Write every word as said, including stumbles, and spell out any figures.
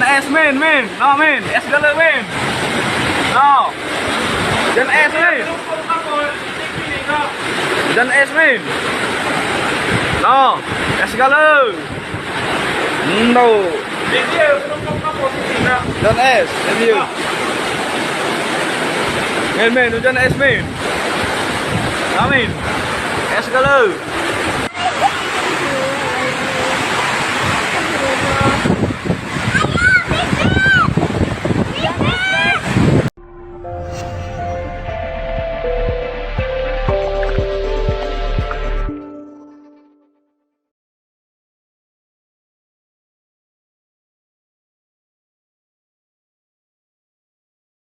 Es, Min, Min. No, Min. Es galo, Min. No. Ujan es, Min. Ujan es, Min. No. Es galo. No. Ujan es, es galo. Min, Min, ujan es, Min. No, Min. Es galo.